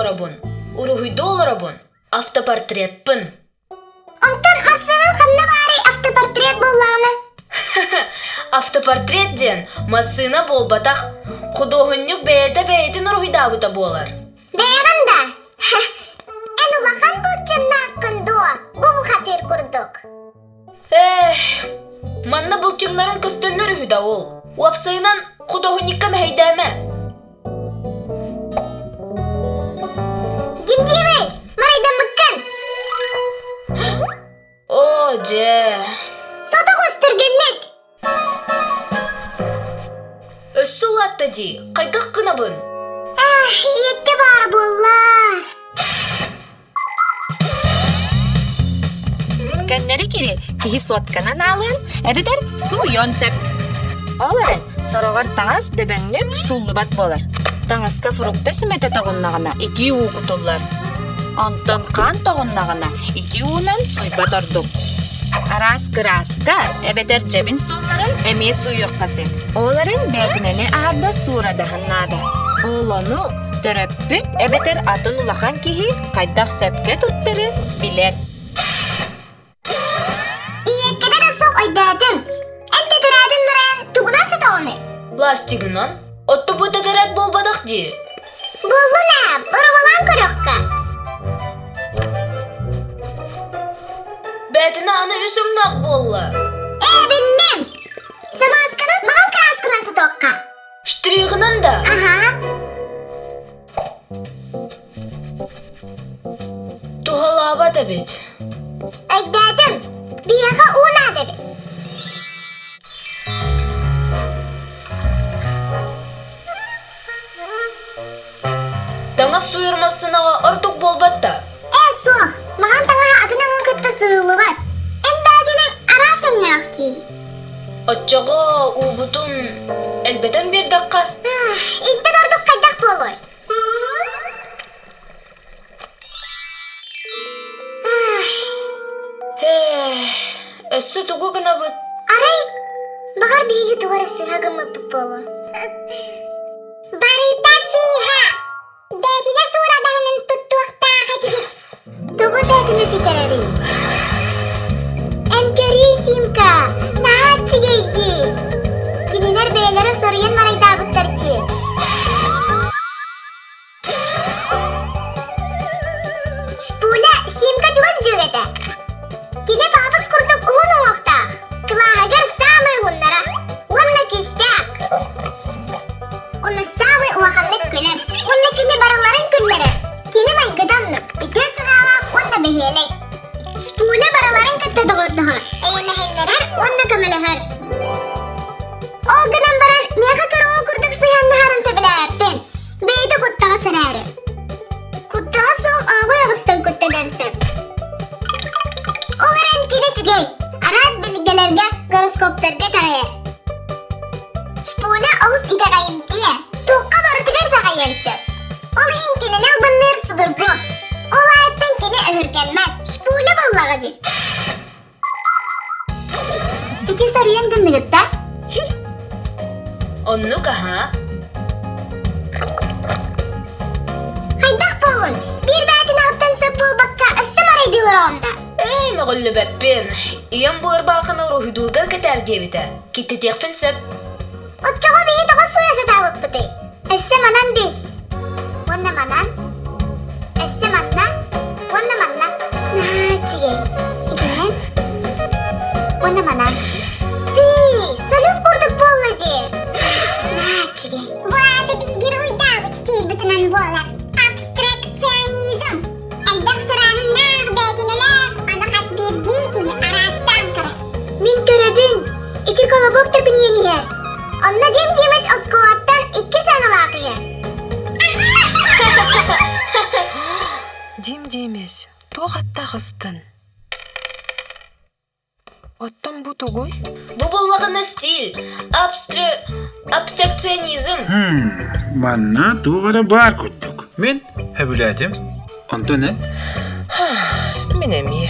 олоробун, уруһуйдуу олоробун, автопортреппын. Онтон массыынан ханна баарый автопортрет буоллаҕына? Автопортрет диэн массыына буолбатах, худуоһунньук бэйэтэ бэйэтин уруһуйдаабыта буолар. Бэйэҕин да? Эн улахан былчыннааххын дуо, бу бухатыыр курдук? Ээх, манна былчыҥнарын көстөллөр үһү да ол. Уопсайынан, худуоһунньукка мэһэйдээмэ. Дим Димыч, марайдаммыккын! Оо, дьэ. Сотоҕус түргэнник! Өссө улаатта дии, хайдах гынабын? Эх, ийэккэ баара буоллар. Көннөрү кири киһи суотканан аалыан эбэтэр сууйуон сөп. Ол эрэн сороҕор таҥас дөбөҥнүк сууллубат буолар. Таҥаска фрукта сүмэтэ тоҕуннаҕына итии уу кутуллар. Онтон хаан тоҕуннаҕына итии уунан сууйбат ордук. Араас кырааска эбэтэр дьэбин суолларын эмиэ сууйуохха син. Ол эрэн бээтинэни аһардар суурадаһын наада. Ол ону төрөппүт эбэтэр атын улахан киһи хайдах сөпкө туттары билэр. Ийэккэтэ да суох өйдөөтүм. Эн тэтэрээтин баран тугунан сотоҕунуй? Пластигынан. Отту бу тэтэрээт буолбатах дии. Буоллун ээ, боробалаан көрүөххэ. Бээтинэ аны үс өҥнөөх буолла. Ээ, биллим. Самаасканан маҕан кыраасканан сотуохха. Штригынан да? Аха. Туһалаабат эбит. Өйдөөтүм. Биһиэхэ уу наада эбит. Таҥас сууйар массыынаҕа ордук буолбат да? Ээ, суох. Маҕан таҥаһа атын өҥүн кытта сыыллыбат. Эн бээтинэҥ араас өҥнөөх дии. Оччоҕо уубутун элбэтэн биэрдэххэ? Интэн ордук хайдах буолуой? Өссө тугу гынабыт? Арай, баҕар биһиги тугу эрэ сыыһа гыммыппыт буолуо. Барыта сыыһа! Бээтинэ суурадаһынын туттуохтаах этигит. Тоҕо бээтинэ сүтэрэрий? Эн көрүүй, Симка, наһаа үчүгэй дии. Кинилэр бэйэлэрэ соруйан марайдаабыттар дии. Шпуля Симка чугас дьүөгэтэ. Кини паапыс курдук уһун уҥуохтаах, кылааһыгар саамай уһуннара уонна күүстээх. Уонна саамай улаханнык күлэр. Уонна кини барыларын күллэрэр. Кини майгыта оннук, үтүө санаалаах уонна бэһиэлэй. Шпуля барыларын кытта доҕордоһор, эйэлэһиннэрэр уонна көмөлөһөр. Ол гынан баран, миэхэ кыра оҕо курдук сыһыаннаһарын сөбүлээбэппин. Бэйэтэ куттаҕас эрээри. Куттаҕа суох ооҕуй оҕустан куттаныан сөп. Ол эрэн кини үчүгэй, араас билгэлэргэ, гороскоптарга итэҕэйэр. Шпуля олус итэҕэйимтиэ, туохха барытыгар итэҕэйиэн сөп. Ол иһин кинини албынныыр судургу. Ол аайыттан кини өһүргэммэт, шпуля буоллаҕа дии. Ити соруйан гынныгытта? Оннук аһаа. Хайдах буоллун? Биир бээтин аҕыттан сөп буолбакка өссө марайдыылар оонда. Ээ, мөҕүллүбэппин. Ийэм бу ырбаахыны уруһуйдуургар кэтээр диэбитэ. Киттитиэхпин сөп. Оччоҕо биһи тоҕо сууйа сатаабыппытый? Өссө манан бис. Уонна манан. Өссө манна. Уонна манна. Наһаа үчүгэй. Итинэн. Уонна манан. Тыый, салют курдук буолла дии. Наһаа үчүгэй. Бу аата биһиги уруһуйдаабыт стилбитинэн буолар. Абстракционизм. Элбэх сурааһыннаах, бээтинэлээх, ону хас биирдии киһи араастаан көрөр. Мин көрөбүн. Ити колобок төкүнүйэн иһэр. Онно Дим Димыч оскуолаттан икки саҥалаах иһэр. Дим Димич, туох аттаах ыстын? Оттон бу тугуй? Бу буоллаҕына стиль, абстр... абстракционизм. Манна туох эрэ баар курдук. Мин сөбүлээтим. Онтон эн? Мин эмиэ.